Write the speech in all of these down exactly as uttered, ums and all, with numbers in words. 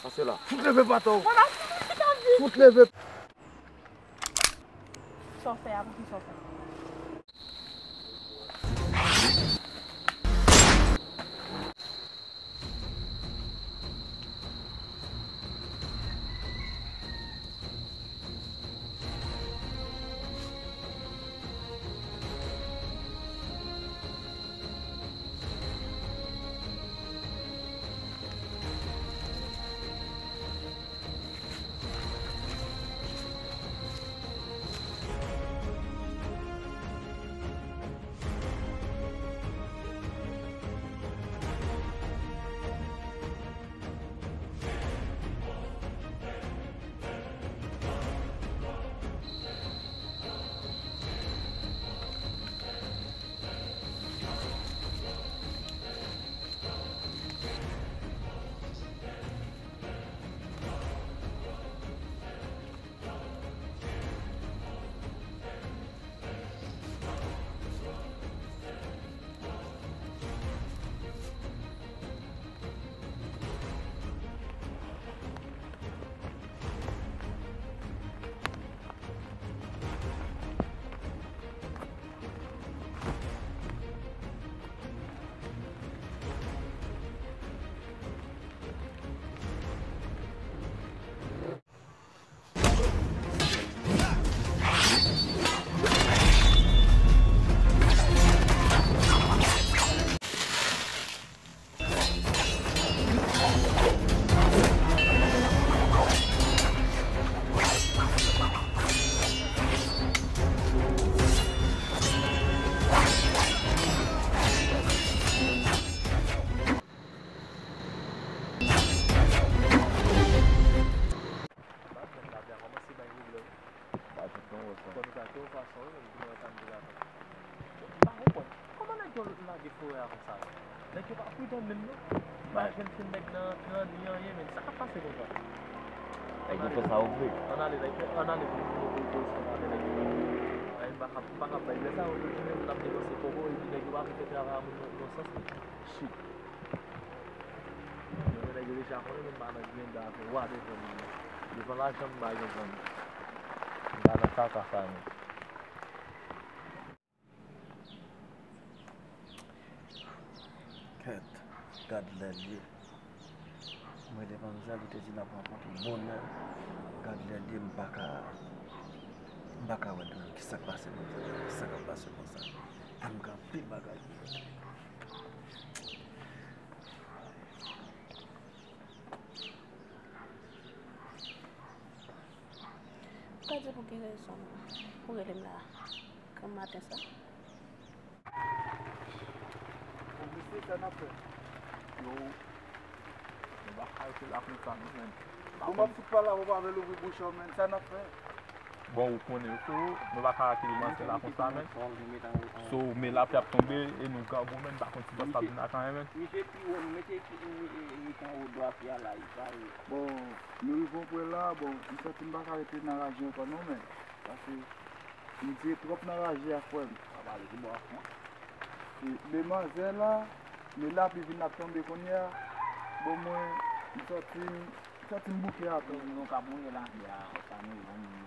Pase la. Fout leve pato. Mwen pa fout chita vit. Fout leve. Sa w fè a, poukisa w fè? Ba jèn la byen kòmanse bay pwoblèm. Ba jèn nan wè sa. Bon, nou ka fè yon fason, wi, men nou wè sa nou te ka fè. M pa konprann. Kòman nèg yo lage forè a konsa, la? Nèg yo pa pridan menm, non. M pa janm jwenn nèg nan, nan ni anyen, men sa k ap pase konsa? Nèg yo fè sa yo vle. Ann ale, nèg, ann ale pou, pou, pou, pou, pou, ann ale, nèg yo. Ay, m pa kab, m pa kab bay lè sa yo, yo tounen pou n ap depanse kòb, epi nèg yo pa vle fè travay a moun nan, nan sans li. Shit. Yo gen nèg yo deja konnen nou pa nan grenn afè wa devan moun nan. Devan lajan m pa gen zanmi. M pa nan kaka sa non. Kèt, gad lè l ye. Mwen te panse li te di n ap rankontre bonè. Gad lè l ye, m pa ka, m pa ka wè dlo. Kisa k pase konsa? Kisa k ap pase konsa? Ann gen anpil bagay pou fè. Ou ka di pou ki rezon ou rele m la granm maten sa? Bon, mesye, sa n ap fè? Yo, nou pa ka rete la konsa, non, menn. Bon, m ap fout pale avè w, pa vle louvri bouch ou, menn. Sa n ap fè? Bon, ou konnen, freo, nou pa ka kite mansèl la konsa, menn. So, men lapli ap tonbe e nou grangou, menn, pa konn si bòs la vin ak anyen, menn. Misye pi wo, nou mete pi wo, e, e, e, anwo dwa pye a la, e, sa, e. Bon, nou rive yon pwen la, bon, m santi m pa ka rete nan raje ankò, non, menn. Paske m tire twòp nan raje a, frè m. Pa pale pi ba, non. E, men manzè la, men lapli vin ap tonbe kounye a, bon, mwen, m santi m, m santi m bouke atò. Nou, nou ka mouri la, ya, sa nou, nou, nou.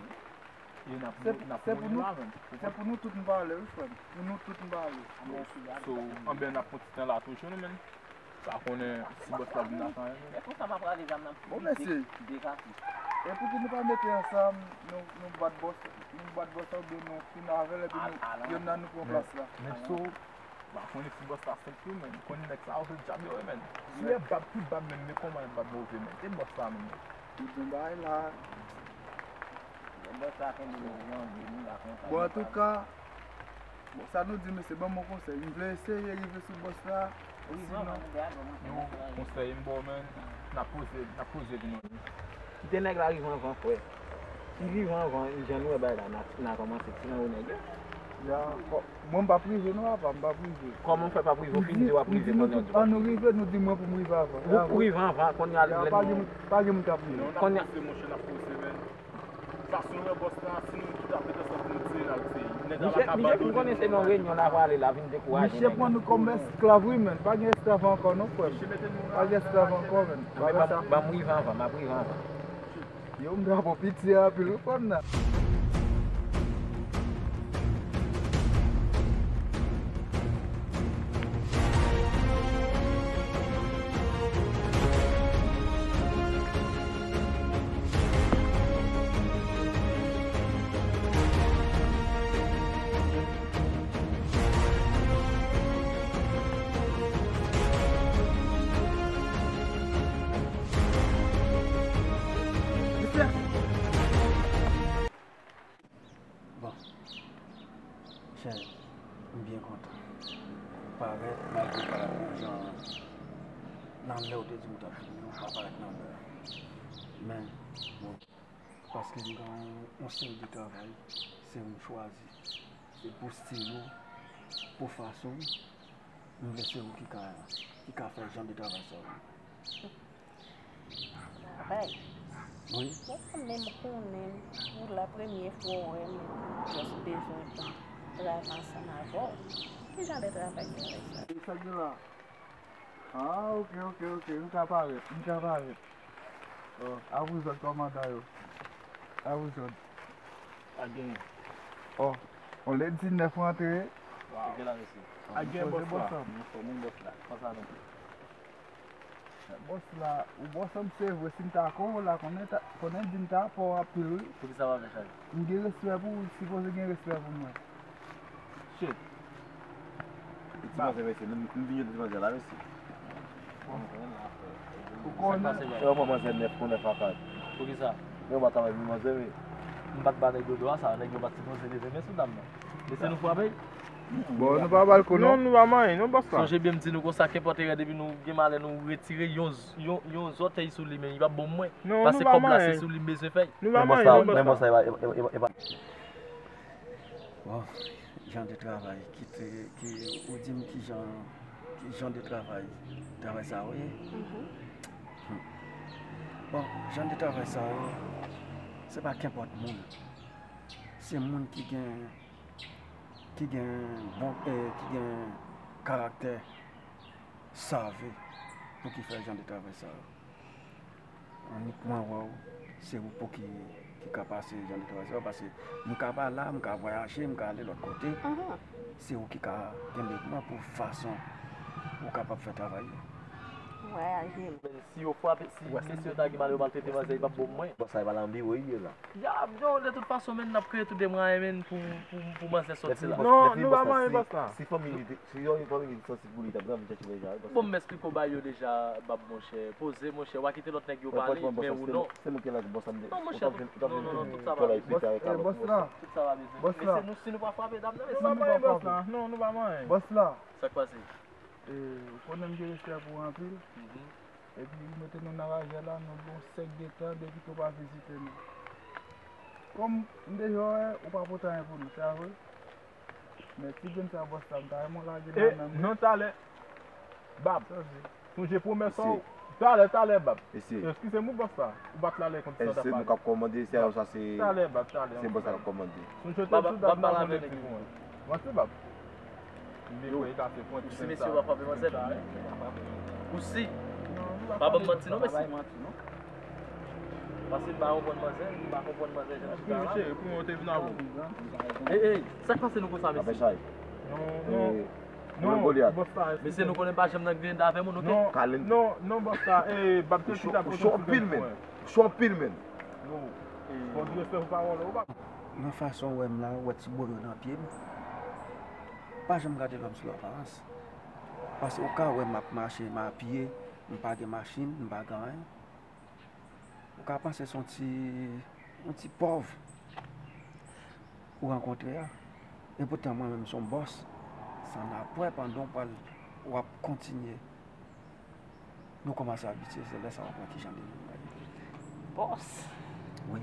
E n ap Se, mou-, n ap se pou mouri nou, la, menn. Se pou nou tout n pale, wi, frè m. Pou nou tout n pale. So, anben n ap pran ti tan la toujou, nou, menn. Pa konnen si bòs la vin ak anyen, menn. E konsa m ap rale zam nan. Bon, mesye. E pouki nou pa mete ansanm, nou, nou bat bòs, nou bat bòs la, oubyen nou fin avè l, epi nou, yonn nan nou pran plas la. Men, men so, Pa konnen si bòs la senp tou, menn. Konnen nèg sa yo se dyab yo ye, menn. Si w wè bab, tout bab, menn, men kòman bab move, menn. Se bòs la, menn. Tout bon bagay la. Bon, antouka, bon, sa nou di, mesye, ban m yon konsèy. M vle eseye rive sou bòs la. Sinon, yon konsèy m ba w, menn. N ap poze, n ap poze pou nou. Kite nèg la rive anvan, frè. Si rive anvan, jan nou wè bagay la, n a, n a kòmanse tiran yo nèg yo. Ya, kò-, mwen m pa prive non, papa, m pa prive. Kòman w fè pa prive? Ou fin di w ap rive kounye a, ou di w pa prive. Ann nou rive, nou di mwen pou m rive avan. Ou pou rive anvan, kounye a, ya, lè pa gen nou moun, pa gen moun k ap rive. Kounye a. Fason yo bòs la, si nou tout ap met ansanm pou nou tiye l, al tiye. Nèg la pa ka abandone nou. Misye fin konnen se nan reyinyon l a prale, l a vin dekouraje nèg la. Misye pran nou kòm esklav, wi, men. Pa gen esklav ankò, non, frè m. Pa gen esklav ankò, men. Ban m rive anvan, m ap rive anvan. Yo, m drapo piti a anpil, wi, frè m nan. Bon, chè, m byen kontan. Ou parèt, malgre w parèt nan jan, nan lè w te di m ou t ap vini, ou pa parèt nan lè a. Men, bon, paske m gen yon, yon stil de travay, se ou m chwazi. Se pou stil ou, pou fason w, m vle se ou ki ka, ki ka fè jan de travay sa yo. Travay? Wi. Ou pa menm konnen, pou la premyè fwa w wè m, epi w just bezwen pou m travay ansanm avè w. Ki jan de travay se sa? E sa k gen la? Ah, ok, ok, ok. M ka parèt, m ka parèt. Oh, a vous ordres, kòmandan yo. A vous ordres. Pa genyen. Oh, on lè di nèf rantre. Wow. Gen la, mesye. Ah, a gen bòs la. Bòs la. Bòs la. Konsa nou. Bòs la, ou bòs an m se vre, si m ta kon w la, konnen ta, konnen di m ta pa w anpil, wi. Poukisa w pa fè chay? M gen respè pou ou, sipoze gen respè pou mwen. Shit. Ti manzè, mesye, m, m vin jwenn ti manzè la, mesye. Ou konnen. Sa k pase, baz? E, ou pran manzè nèf pou nèf a kat. Poukisa? Men ou pa travay pou manzè, wi. M pa t ba nèg yo dwa sa, nèg yo pa t sipoze leve men sou dam nan. Mesye, nou frape? Bon, nou pa ba l kou, non. Non, nou pa manyen, non, bòs la. Sonje byen m di nou konsa, kenpòt erè, depi nou gen malè, nou retire yon z-, yon, yon zòtèy sou li, men li p ap bon mwen. Non, nou pa manyen. Paske kòb la, se sou li m bezwen fè l. Nou pa manyen, non, bòs la. Men bòs la, e pa, e pa, e pa, e pa. Bon, jan de travay ki te, ki, ou di m ki jan, ki jan de travay, travay sa yo ye? Mhm. Hmm. Bon, jan de travay sa yo, se pa kenpòt moun. Se moun ki gen, ki gen bon, eh, ki gen karaktè save pou ki fè jan de travay sa yo. Annik mwen wè w, se ou pou ki, ki ka pase jan de travay sa yo, paske m ka pa la, m ka vwayaje, m ka ale lòt kote. Mhm. Se ou ki ka kenbe mwen pou fason ou kapab fè travay yo. Vwayaje. Men si yo frape, si mesye yo ta gen malè, yo maltrete manzè, yo p ap bon mwen. Bòs la, e pa nan biwo l ye la. Ya, yo, de tout fason, men, n ap kreye tout de mwayen, men, pou, pou, pou manzè sòti la. Non, nou pa manyen bòs la. Si fanmi li te, si yon fanmi li te santi pou li, t ap janm chèche manzè a, wi, bòs la. Bon, m esplike w bagay yo deja, bab, monchè. Poze, monchè, w a kite lòt nèg yo pale, men ou non. Se mwen ki la, bòs la, m te. Non, monchè, non, non, non, tout sa pa bezwen. Bòs la. Tout sa pa bezwen. Mesye, nou, si nou pa frape dam nan, mesye. Nou pa manyen bòs la. Non, nou pa manyen. Bòs la. Sa k pase? E, ou konnen m gen respè pou ou anpil. Mhm. Epi ou mete nou nan rajè la, nou gen yon sèk de tan depi ke w pa vizite nou. Kòm m deja wè, ou pa pote anyen pou nou, se pa vre? Men ti grenn sa bòs la, m ta renmen w lage nan men m. Non, talè. Bab. Sonje pwomès ou. Talè, talè, bab. Eskize m, wi, bòs la. Ou bat la lè konn sa ta pale. Se nou k ap kòmande, se sa, se, talè, bab, talè, se bòs la k ap kòmande. Sonje te di w dat nan mwen pou mwen. Manti, bab. M dekoye kase pran ti. Ou si mesye w ap frape manzè la? Ou si? Pa ban m manti non, mesye. Paske m pa konprann manzè, m pa konprann manzè jan l chita la. Ey, ey, sa k pase nou konsa, mesye? Non, non. Mesye, nou konnen pa janm nan griyen avè moun, oke? Non, non, bòs la, bab te chita kote w chita. Ou cho anpil, men. Ou cho anpil, men. Yo, fò w gen respè pou pawòl ou, bab. Nan fason w wè m la, ou wè ti boyo nan pye m. Pa janm gade lòm sou laparans. Paske ou ka wè m ap mache, m apiye, m pa gen machin, m pa gen anyen. Ou ka panse se yon ti, yon ti pòv ou rankontre a. Epoutan mwen menm se yon bòs. Sa n ap wè pandan w pral, w ap kontinye. Nou kòmanse abitye, se lè sa w ap wè ki jan de moun mwen ye. Bòs. Wi.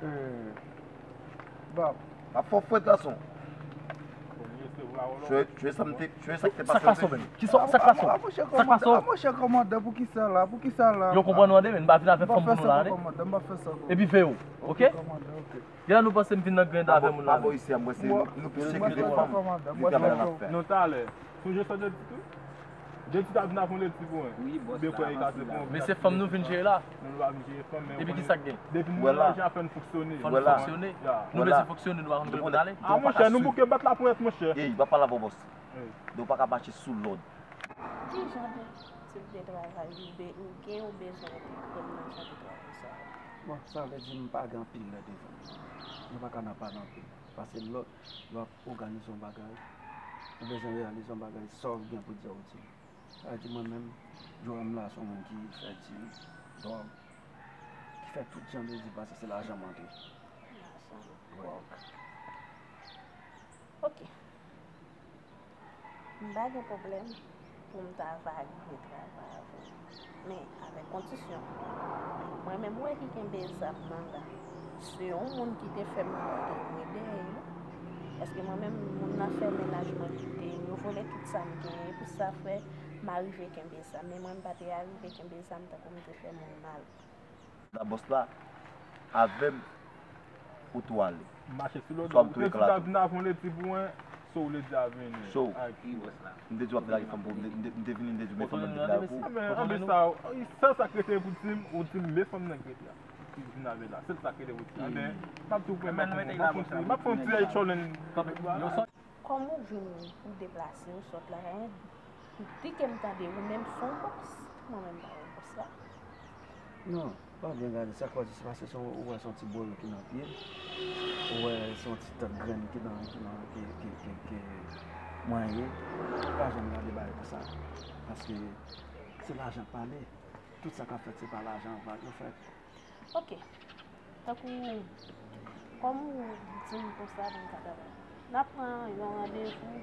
Eh, bab, M ap fè w fwèt, gason. Tu es, tu es sa m te, tu es sa k te pase. Sa k pase w menm? Ki sa, sa k pase w? Sa k pase w? Monchè kòmandan, poukisa la? Poukisa la? Yo konprann w ande, men m pa vin avèk fanm pou nou la ande. Epi veye w, oke? Gen la nou panse m vin nan grand avè moun la. Pa bò isi a, m panse nou, nou plis sekirite fanm. Nou travay la n ap fè. Nou talè. Sonje sa de di tou? Depi ta vin avè yon leti pou mwen. Wi, bòs la, avanse la. Men se fanm nou vin jere la. Non, nou pa vin jere fanm, men epi ki sa k gen? Depi nou nan lajan, fè n fonksyone. Fò n fonksyone. Nou bezwen fonksyone, nou pa konn kote pou n ale. A, monchè, nou bouke bat laponyèt, monchè. Ey, pa pale avè w, bòs. Ey. Donk, ou pa ka mache sou lòd. Ki jan de tip de travay ou be-, ou gen, ou bezwen kòm nan jan de travay sa a? Bon, sa vle di m pa gen anpil lè devan. Nou pa ka nan pale anpil. Pase lòt, lè w ap òganize yon bagay, ou bezwen reyalize yon bagay, sa w gen pou di a, ou di l. Sa vle di mwen menm, Joram la se yon moun ki fè dil, dwòg, ki fè tout jan de dil, pase se lajan m antre. Lajan, dwòg. Ok. M pa gen pwoblèm pou m ta va rive travay avè w. Men, avèk kondisyon. Mwen menm, ou wè ki kenbe zam nan la. Se yon moun ki te fè m monte mwen dèyè yo. Paske mwen menm, moun nan fè mennaj mwen kite m, yo vòlè tout sa m genyen. Pou sa fè, m arive kenbe zam. Men mwen, m pa te arive kenbe zam tankou m te fè moun mal. La bòs la, avè m, ou tou ale. M mache sou lòd. Swa m tou eklate. Ou te di w t ap vin avè yon leti pou mwen, so w leti a vini. So, m te di w ap vin avè fanm pou, m te, m te, m te vini, m te di w men fanm nan m te vin avè pou ou. Men anben sa, sèl sa k rete pou di m, ou di m men fanm nan k rete a. Ki vin avè l la, sèl sa k rete pou di m. Anben, m ap tou pran, m ap fè yon ti, m ap fè yon ti eye challenge. Kòm ou vin, ou deplase, ou sot la, di ke m tande ou menm se yon bòs. Mwen menm pa yon bòs la. Non, pa byen gade, sa k pase, se paske se yon, ou wè se yon ti bolo ki nan pye l. Ou wè se yon ti tèt grenn ki nan, ki nan, ki, ki, ki, ki mwen ye. Pa janm gade bagay konsa. Paske se lajan k pale. Tout sa k ap fèt, se pa lajan yo fèt. Ok. Tankou, kòm ou di m konsa, bon, m ka travay. N ap pran yon randevou,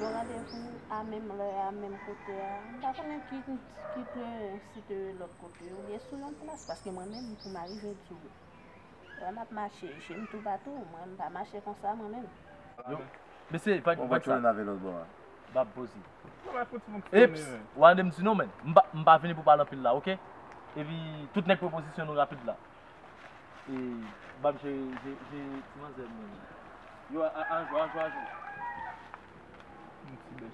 yon randevou a menm lè a, menm kote a. M pa konnen ki, ki te site lòt kote, oubyen sou yon plas, paske mwen menm, pou m arive di w, wè m ap mache, je m toupatou, mwen, m pa mache konsa, mwen menm. Yo, mesye, pa, pa sa. Bab poze. Eps, w ande m di non, men. M pa, m pa vini pou pale anpil la, oke? Epi, tout nèg pran pozisyon nou rapid la. E, bab, je, je, je, ti manzè, men. Yo, a, a, ajou, ajou, ajou.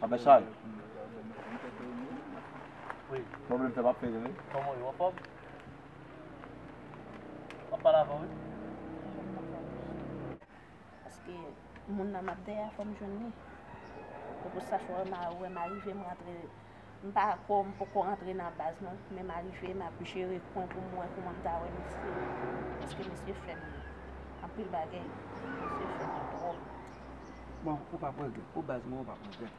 Apre sa, wi. Pwoblèm sa p ap fè, wi. Kòman yo, anfòm? W ap pale avè w, wi. Paske moun nan m ap dèyè a, fò m jwenn li. Se pou sa fò m a, wè m arive, m rantre. M pa ko, m poko rantre nan baz non, men m arive, m ap jere kwen pou m wè kòman m ta wè mesye. Paske mesye fè m anpil bagay. Mesye fè m twòp. Bon, ou p ap regrèt. Pou baz mwen, ou p ap regrèt.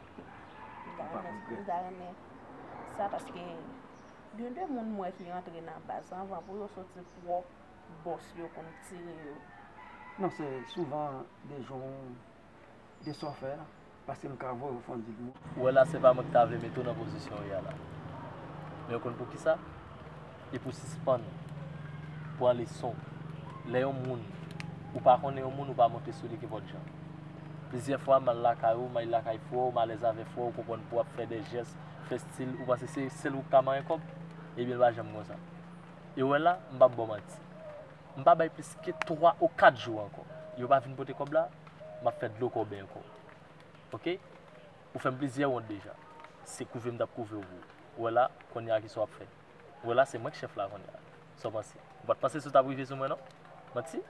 Ou p ap regrèt. M ta renmen sa paske gen de moun m wè ki rantre nan baz anvan pou yo soti pwòp. Bòs yo konn tire yo. Non, se souvan de jan, de sa w fè a, paske m ka voye w fè yon dil mwen. Ou wè la, se pa mwen ki ta vle mete w nan pozisyon w ye a la. Men w konn poukisa? E pou sispann pran leson. Lè yon moun, ou pa konnen yon moun, ou pa monte sou li kenpòt jan. Plizyè fwa, m al lakay ou, m al lakay frè w, m alèz avè frè w, ou konprann pou w ap fè de jès, fè stil, ou panse se sèl ou k ka manyen kòb? Ebyen, l pa janm konsa. E w wè la, m p ap ba w manti. M pa bay plis ke twa ou kat jou ankò. Yo pa vin pote kòb la, m ap fè dlo kòben ankò. Oke? Ou fè m plizyè wont deja. Se kouve m t ap kouve w pou ou. Ou wè la, kounye a kisa w ap fè? Ou wè la, se mwen k chèf la kounye a. Sa w panse? Ou pa t panse si w t ap rive sou mwen non? Manti?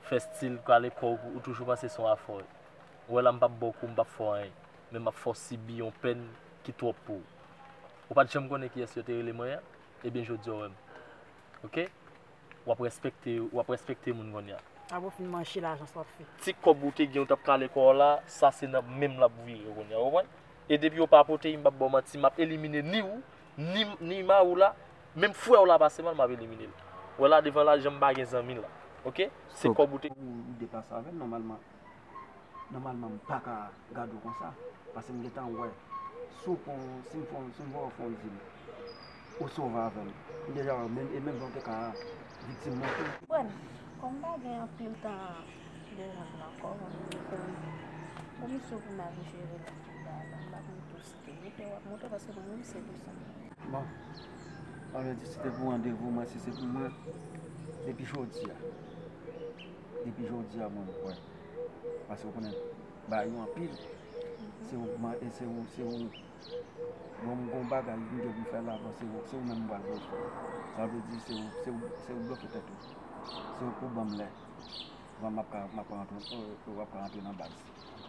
Fè stil, kale kò w, ou toujou panse se yon afè w ye. Ou wè la, m p ap ba w kou, m p ap fè w anyen. Men m ap fè w sibi yon pèn ki twòp pou ou. Ou pa t janm konnen kiyès yo te rele mwen an? Ebyen, jodi a w wè m. Oke? W ap respekte, w ap respekte moun kounye a. Apre w fin manje lajan sa w ap fè. Ti kòb ou te gen, ou t ap kale kò w la, sa se nan men m l ap vire kounye a, ou konprann? E depi yo pa pote, m p ap ba w manti, m ap elimine ni ou, ni, ni mari w la, menm frè w la pase mal, m ap elimine l. Ou wè la, devan lajan, m pa gen zanmi la. Oke? Se kòb ou te. Ou, ou deplase avè l, nòmalman. Nòmalman, m pa ka gade w konsa, paske m gentan wè, si w pran, si m fè, si m voye w fè yon dil, ou sove avè m. M deja wè, men, e menm jan w te ka viktim mwen tou. Konprann, Bon, m pa gen anpil tan devan l ankò, m kouri. Bon, misye pou m al jere lòt bagay la, m pa konn tou si te moute, w ap moute, paske mwen menm se desann. Bon, sa vle di, si te pou randevou mwen, si se pou mwen, depi jodi a. Depi jodi a, mwen, mwen. Paske w konnen, bagay yo anpil. Se ou, man, e se ou, se ou. Bon, m gon bagay m gen pou m fè la, bon, se ou, se ou menm m pral voye fè. Sa vle di, se ou, se ou, se ou bloke tèt ou. Se ou pou ban m lè. Bon, m ap ka, m ap ka rantre, w ap ka rantre nan baz.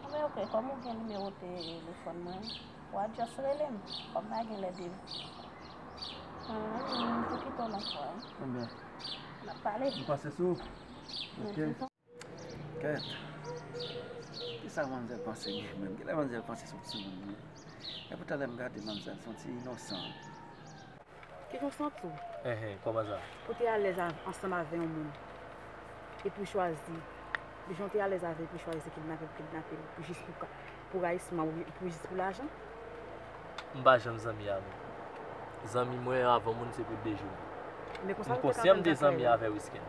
Anben, ok, kòm ou gen nimewo telefòn mwen, w a just rele m. Kòm pa gen lè de. Hmm, pou kite w nan fwa. Anben. N ap pale. M pase sou ou. Ok. Kèt. Kisa manzè panse gen menm? Kilè manzè panse se yon timoun li ye? Epoutan lè m gade manzè, se yon ti inosan. Kijan w santi w? Enhen, kòman sa? Pou te alèz a- ansanm avè yon moun. Epi w chwazi. Jan w te alèz avè l, epi w chwazi kidnape l, pou kidnape l, pou jis pou ka- pou rayisman, pou jis pou lajan? M pa janm zanmi avè l. Zanmi mwen avè yon moun se pou de jou. M konsyan m te zanmi avè Wisken.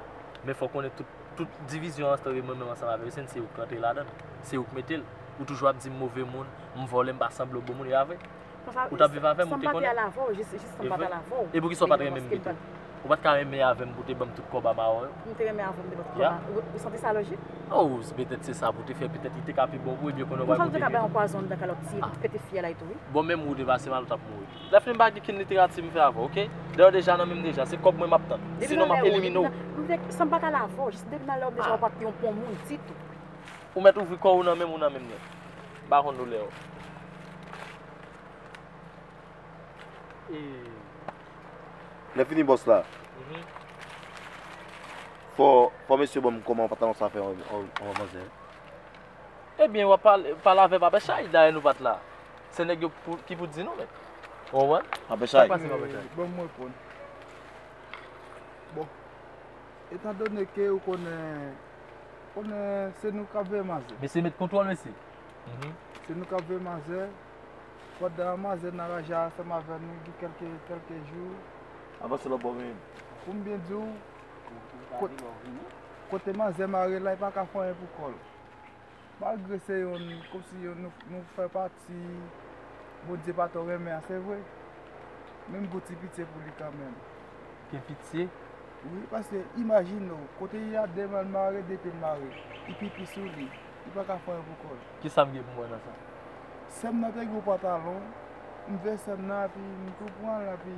Men fò w konnen tout, tout divizyon antre mwen menm ansanm avè Wisken, se ou k rantre ladan l. Se ou k mete l. Ou toujou ap di m move moun, m vòlè, m pa sanble yon bon moun, e a vre? Ou t ap viv avè m, ou te konnen? E vre? E poukisa w pa t renmen m pito? Ou pa t ka renmen avè m pou te ban m tout kòb a mawon yo? M te renmen avè w, m te ba w tout kòb la. Ou, ou santi sa lojik? Oh, petèt se sa pou te fè, petèt li te ka pi bon pou ou, ebyen konnen w pa kote. Konsa ou te ka bay yon pwazon anndan kalòt ti pete fiyèl la etou, wi. Bon, menm ou te pase mal, ou t ap mouri. Lè fini m pa gen kenn literati m fè avè w, oke? Dayè w deja nan men m deja, se kòb mwen m ap tann. Sinon, m ap elimine w. M te, san m pa ka la avè w, jis depi nan lè w deja w pa t yon bon moun ditou. Ou mèt ouvri kò w nan men m, ou nan men m nèt. M pa konn doulè w. E. Lè fini bòs la. Mhm. Fò, fò mesye ban m kòman patalon sa fè an, an, an manzè. Ebyen, w ap pale, pale avè Papa Chay, dayè nou pa t la. Se nèg yo pou, ki pou di nou, men. Ou konprann? Papa Chay. Sa k pase, Papa Chay? Ban m reponn. Bon, etandone ke ou konnen, konnen se nou k ap veye manzè. Mesye met kontwòl, mesye. Mhm. Se nou k ap veye manzè. Pandan manzè nan ranje ansanm avè nou gen kèlke, kèlke jou. Avanse lòt bò, men. Pou m byen di w, kot-, kote manzè mare la, li pa ka fè anyen pou kò l. Malgre se yon, kòmsi yon, nou, nou fè pati Bondye pa twò renmen an, se vre. Men m gon ti pitye pou li kanmenm. Gen pitye? Wi, paske imajine w, kote y a de men l mare, de pye l mare, li pipi sou li, li pa ka fè anyen pou kò l. Kisa m gen pou m wè nan sa? Sè m nan te gen yon pantalon, m veye sè m nan, epi m tou pran l, epi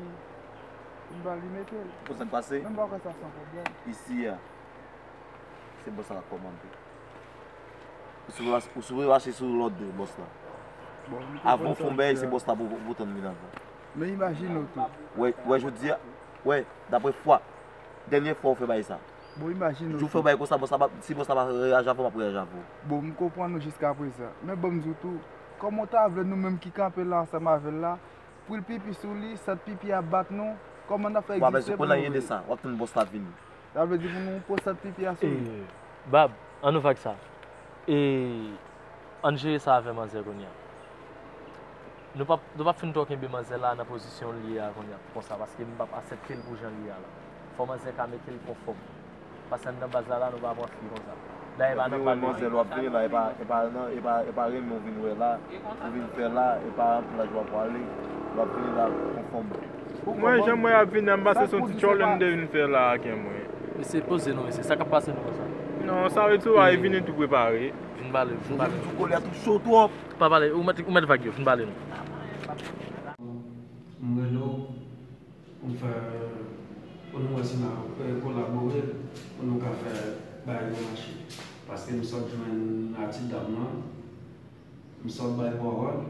m ba li mete l. Pou sa k pase? Men m pa kwè sa se yon pwoblèm. Isi a, se bòs la k ap kòmande. Ou sou, ou sou mache sou lòd bòs la. Bon, m te konn sa. Avan w fè yon bagay, se bòs la pou, pou tann vin avan. Men imajine w tou. Wè, wè, jodi a, wè, daprè fwa, dènye fwa ou fè bagay sa. Bon, imajine w tou. Jou w fè bagay konsa, bòs la pa, si bòs la pa reyaji avè w, m ap reyaji avè w. Bon, m konprann ou jiskaprezan. Men ban m di w tou, kòman w ta vle nou menm ki kanpe la ansanm avè l la, pou l pipi sou li, sant pipi a bat nou, kòman n ap fè egziste pou nou viv? W ap tann bòs la vini. Sa vle di pou nou pran sant pipi a sou li. E, Bab, ann ouvè ak sa. E, ann jere sa avè manzè kounye a. Nou p ap, nou p ap fin twò kenbe manzè la nan pozisyon l ye a kounye a, konsa, paske m p ap aksepte l pou jan l ye a la. Fò manzè ka mete l konfòm. Paske anndan baz la, la, nou pa pran fi konsa. Dayè, e pa nan bal yo. Manzè, w ap vini la, e pa, e pa nan, e pa, e pa renmen w vin wè la, ou vin fè la, e pa nan plaj w ap prale, w ap vini la konfòm. Mwen, jan mwen ap vini an, m pase se yon ti tchòlè m te vin fè la ak mwen. Mesye, poze nou, mesye. Sa k ap pase nou konsa? Non, sa vle di ou a vini tou prepare. Vin pale, vin pale. Ou koulè tou cho twòp. Pa pale, ou mèt, ou mèt vag yo, vin pale nou. M rele w pou m fè, pou nou wè si n a, e, kolabore, pou nou ka fè bagay yo mache. Paske m sot jwenn a ti dam nan, m sot bay pawòl,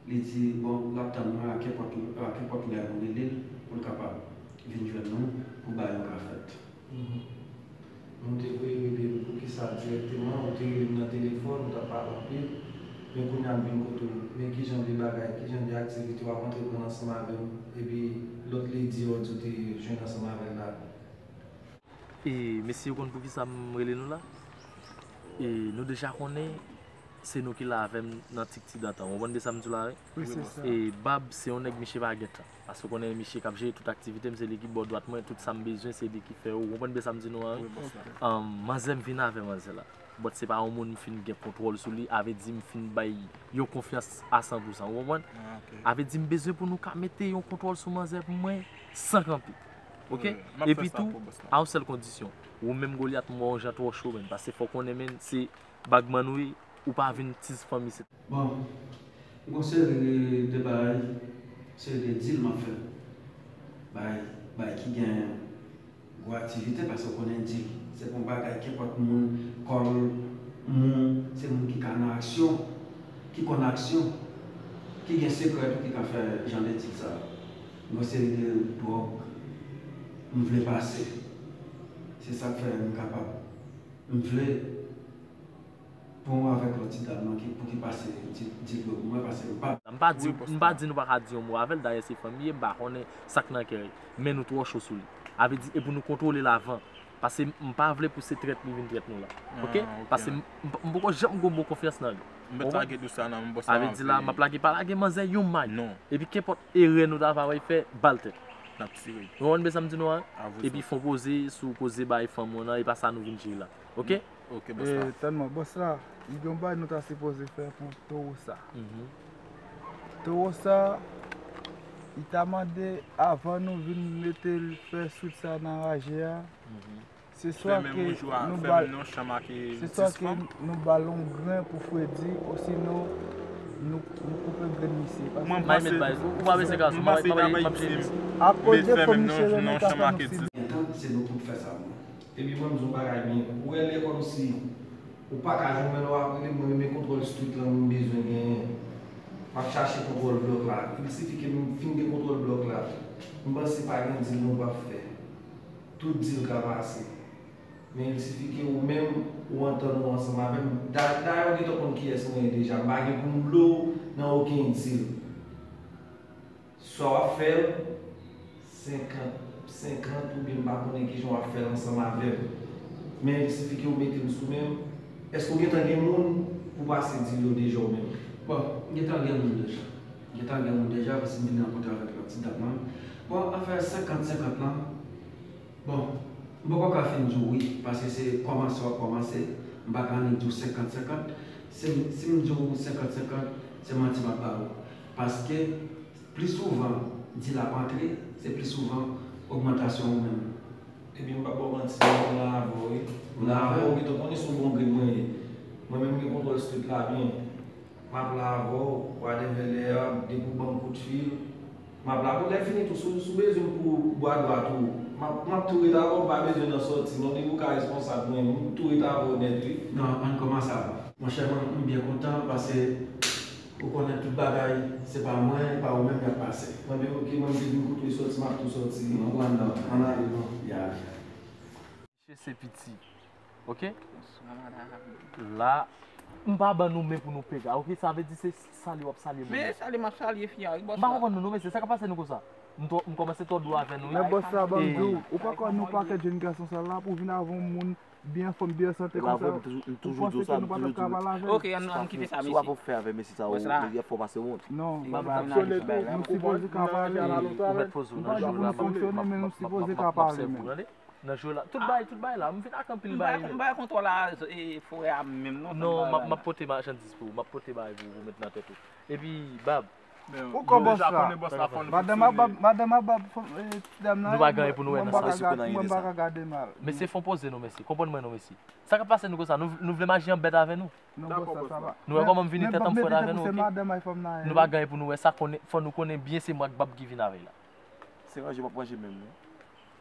li di, bon, l ap tann mwen a kenpòt, a kenpòt lè pou rele l, pou l kapab vin jwenn nou, pou bagay yo ka fèt. Mhm. Nou te vle rele m poukisa dirèkteman, ou te rele m nan telefòn, nou t ap pale anpil. Men kounye a m vin kote w, men ki jan de bagay, ki jan de aktivite w ap antreprann ansanm avè m, epi lòt lady w di w te jwenn ansanm avè l la? E, mesye, ou konn poukisa m rele nou la? E, nou deja konnen Se nou ki la avè m nan tik ti datan. Ou konprann de sa m di w la, wi? Wi, se sa. E Bab, se yon nèg miche pa gen tan. Paske w konnen miche k ap jere tout aktivite m, se li ki bò dwat mwen, tout sa m bezwen, se li ki fè yo. Ou konprann de sa m di nou an, wi? Wi, bòs la. Ahn, manzè m vin avè manzè la. But se pa yon moun m fin gen kontwòl sou li, avè di m fin bay yon konfyans a san pou san. Ou konprann? Ah, ok. Avè di m bezwen pou nou ka mete yon kontwòl sou manzè pou mwen san kanpe. Ok? Wi, m ap fè sa pou bòs la. Epi tou, a yon sèl kondisyon. Ou menm Golyat, m wè w jan twò cho, menn. Paske fò w konnen, menn, se bagman ou ye, ou pa vin tiz fanmi isit. Bon, m gon seri de, de bagay, seri de deal m ap fè. Bagay, bagay ki gen gwo aktivite, paske w konnen deal se pa yon bagay kenpòt moun, kòm moun, se moun ki ka nan aksyon, ki konn aksyon, ki gen sekrè tou, ki ka fè jan de deal sa. M gon seri de dwòg m vle pase. Se sa k fè m kapab. M vle pran w avèk lòt ti dam nan ki, pou ki pase ti, ti dlo pou mwen, paske m pa. M pa di, m pa di nou pa ka di yon mo avè l, dayè se fanmi ye, m pa konnen sa k nan kè l, men nou twò cho sou li. Avè di, e pou nou kontwole l avan, paske m pa vle pou se trèt li vin trèt nou la. Ok? Ah, ok. Paske m, m, m poko janm gon bon konfyans nan li. M mèt lage dosye a nan men bòs la. Avè di la, m ap lage, pa lage manzè yon may. Non. Epi kenpòt erè nou ta va wè fè, ba l tèt. N ap tire. Ou konprann sa m di nou an? Epi fè yon poze sou koze bay fanm ou nan, e pa sa nou vin jere la. Ok? Ok, bòs la. E, tann mwen, bòs la, li gen yon bagay nou ta sipoze fè pou towo sa. Mhm. Towo sa, li ta mande avan nou vin mete l fè swit sa nan raje a. Mhm. Se swa ke nou ba l, se swa ke nou ba l yon gren pou fredi, osinon nou, nou koupe grenn misye. Paske mwen panse, mwen panse li t ap jere misye. Akoz de fanm misye renmen ka fè nou sibi. Gentan, se nou pou t fè sa, mwen. Epi mwen, m di yon bagay byen. Ou wè, lè kòmsi ou pa ka jwenn mwen, lè w ap rele m, mwen, men kontwòl street lan, mwen bezwen genyen. M ap chache kontwòl blòk la. Il sifi ke m fin gen kontwòl blòk la. M panse pa gen deal nou p ap fè. Tout deal ka pase. Men il sifi ke ou menm, ou antann ou ansanm avè m. Da-, dayè, ou gentan konn kiyès mwen ye deja. M pa gen pou m blo w nan okenn deal. Swa w ap fè l senkant senkant oubyen m pa konnen kijan w ap fè l ansanm avè m. Men il sifi ke ou mete m sou men m. Èske w gentan gen moun pou pase deal yo deja ou menm? Bon, m gentan gen moun deja. M gentan gen moun deja, paske m vin rankontre avèk lòt ti dam nan. Bon, afè senkant senkant lan, bon, m poko ka fin di w wi, paske se kòmanse w ap kòmanse. M pa ka annik di w senkant senkant. Si m, si m di w senkant senkant, se manti m ap ba ou. Paske pli souvan deal ap antre, se pli souvan ogmantasyon ou menm. Epi m p ap ba w manti, mwen la avè w wi. Mwen la avè w, ou gentan konnen se yon bon grenn mwen ye. Mwen menm m gen kontwòl street la byen. M ap la avè w, whatever lè a, depi w ban m kout fil, m ap la pou lè fini tou, si w, si w bezwen m pou bwa dwat ou, m ap, m ap tou ret avè w, m pa bezwen nan sòti non, depi w ka responsab mwen, m tou ret avè w nèt wi. Non, ann kòmanse avè w. Monchè, mwen, m byen kontan, paske ou konnen tout bagay, se pa mwen, e pa ou menm y ap pase. Mwen menm, ok, mwen, m te vin kote w sòti, m ap tou sòti. Ann pran nan, ann ale non. Ya. Misye se piti. Ok? Bonswa, madanm. La, m pa ban nou men pou nou pega. Ok, sa vle di se salye w ap salye moun nan. Men salye m ap salye fi a wi, bòs la. M pa konprann nou, non, mesye, sa k ap pase nou konsa? M twò, m kòmanse twò dou avè nou wi. Men bòs la, ban m di w, ou pa kwè nou pakèt jèn gason sa la pou vin avè yon moun byen anfòm, byen sante konsa, ou panse ke nou pa t ap ka pale avè l? Ok, ann, ann kite sa, mesye. Si w ap fè avè mesye sa, ou fò pase wont. Non, nou sipoze ka pale, men. Ou mèt poze w nan jwe la, m ap, m ap, m ap, m ap, m ap, m ap obsève w, tande? Nan jwe la. Tout bagay, tout bagay la. M vin ak anpil bagay. M pa, m pa kontwòl a, e, frè a menm non. Non, m ap, m ap pote machandiz pou ou, m ap pote bagay pou ou, pou w met nan tèt ou. Epi, Bab. Ou kòmanse la. Madanm a Bab, madanm a Bab, ti dam nan, nou pa gen anyen pou nou wè nan sa. Mwen pa ka gade mal. Mesye, fè yon poze non, mesye. Konprann mwen non, mesye. Sa k ap pase nou konsa? Nou, nou vle maji an bèt avè nou? Non, bòs la, sa va. Nou wè kòman m vin tèt anfwèt avè nou, ok? Nou pa gen anyen pou nou wè sa, konnen, fò nou konnen byen se mwen ak Bab ki vin avè l la. Se ranje m ap ranje menm wi.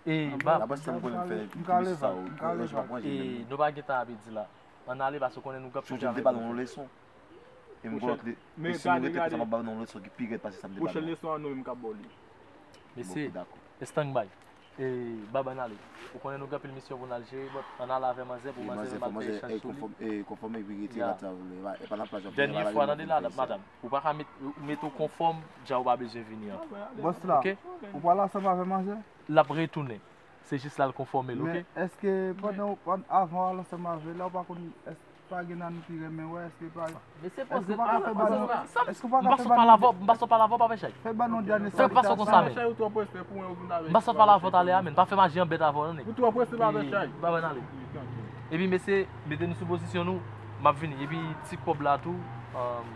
E, Bab. Daprè sa m konnen m fè, mesye sa yo, ranje m ap ranje menm wi. E, nou pa gen tan ap di la. Ann ale, paske w konnen nou gen anpil travay pou nou fè. Sonje m te ba nou yon leson. E m gon lòt le-, e si nou rete konsa, m ap ba nou yon leson ki pi rèd pase sa m te ba nou. Pwochèn leson an, nou menm k ap ba w li. Mesye, stand by. E, Bab, ann ale. Ou konnen nou gen anpil misyon pou n al jere, but ann ale avè manzè pou manzè mete echanj sou li. E konfòme epi rete la. E pa nan plaj w ap fè. Dènye fwa, tande la, madanm. Ou pa ka met, ou mete w konfòm, dja ou pa bezwen vini ankò. Bòs la, ou pral ansanm avè manzè? L ap retounen. Se jis la l konfòme l, ok? Men èske pandan w, pandan, avan w al ansanm avè l la, ou pa konn, èske Pa gen nan nou ki renmen wè, èske pa. Mesye, Èske poze w pa ka fè ba nou. Èske w pa M ka pa fè sot ba pale avè nou. W, m pa sot pale avè W, pa fè chay. Fè ba nou dènye Fè pa sot konsa, men. Chay ou twò prese pou mwen ou vin avè. M pa sot pale avè W talè a, men. Pa fè maji an bèt avè W, non, nèg. Ou twò prese pa avè chay. Ba mwen ale. Epi, mesye, mete nou sou pozisyon nou, m ap vini. Epi, ti kòb la tou, um,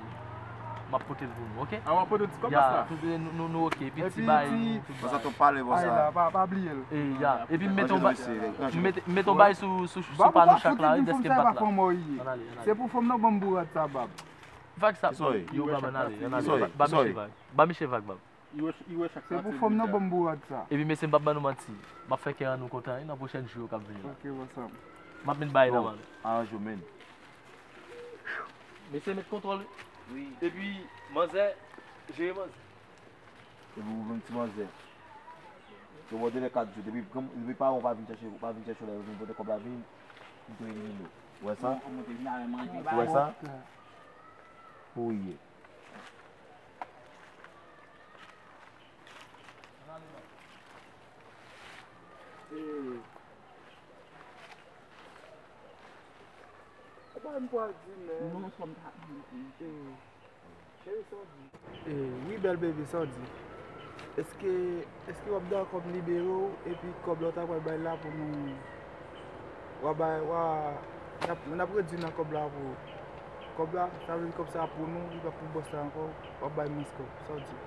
m ap pote l pou nou, oke? A w ap pote ti kòb Ya, la. Tout, nou, nou, nou oke. Epi, Epi ti bay, ti- tout Konsa bay. tou pale Ay konsa. La, pa, pa bliye l. E, ya. Epi, m mete yon bay, Mesye, m mete, m mete yon bay sou, sou, sou pa nou chak la, wi, dèske m pa t la. Ann ale, ann ale. Se pou fanm nan ban m bourad sa, bab. Vag sa. Kisoy? Yo, ba mwen ale, ann ale. Kisoy? Ba, ba Kisoy? Misye vag. Ba Misye vag, bab. Iwe, iwe chak Se pou fanm nan ban m bourad sa. Epi, mesye, m p ap ban nou manti. M ap fè kè an nou kontan, wi, nan pwochèn jou yo k ap vini la. Oke, what's up? M ap met bay nan men nou. Aranje w, men. Mesye, met kontwòl, wi. Epi, manzè, jere manzè. Epi ou menm ti manzè. Yo mande lè kat jou. Depi, depi paran w pa vin chèche, w pa vin chèche w la, yo vin pote kòb la vin, m tou elimine w. Ou wè sa? Ou wè sa? Pou w ye. Ou pa m pral di, men. Non, non, fò m ta. Cheri, sa w di? Eh, wi, bèl bebe, sa w di? Èske, èske w ap dakò m libere w, epi kòb la w ta pral bay la pou nou, w a bay, w a, n ap, n ap redui nan kòb la pou ou. Kòb la, sa vle di kòb sa pou nou, li pa pou bòs la ankò, w ap bay mwens kòb, sa w di?